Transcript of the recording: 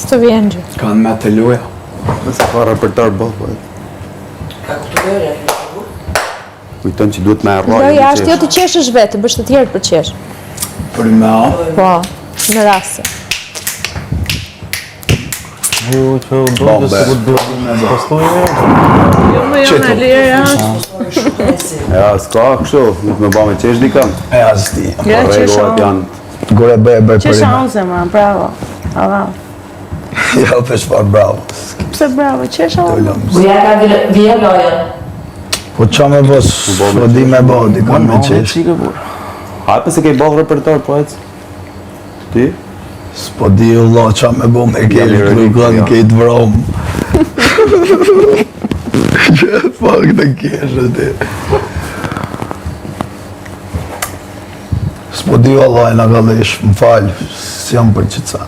S'të vjen gjë. Kanë me të loja. Nëse ka repertor boll, po. Ka kuptu loja, Kujton që duhet me rrojë. Loja është jo të qeshësh vetë, të bësh të tjerët për qesh. Për me a? Po, në rast se. Jo, që u do të se ku do të postoj e. Jo, më jo në lirë, Ja, s'ka kështu, nuk me ba me qesh dikën. E, as ti. Ja, qesha Rregullat janë. Kur e bëj, e bëj për Qesha unë zemra, bravo. Allah. Ja, për çfarë bravo. Pse bravo, qesha unë. Buja ka vija lojën. Po qa me bo, s'po di me bo, dikon me qesh. Hajpe se kej boll repertor, po ec. Ti? S'po di vlla qa me bo me kesh, dikon jo. kejt vrom. Që fuck të kesh, ti. S'po di valla e në gallesh, më falë, s'jam për qëtë sa.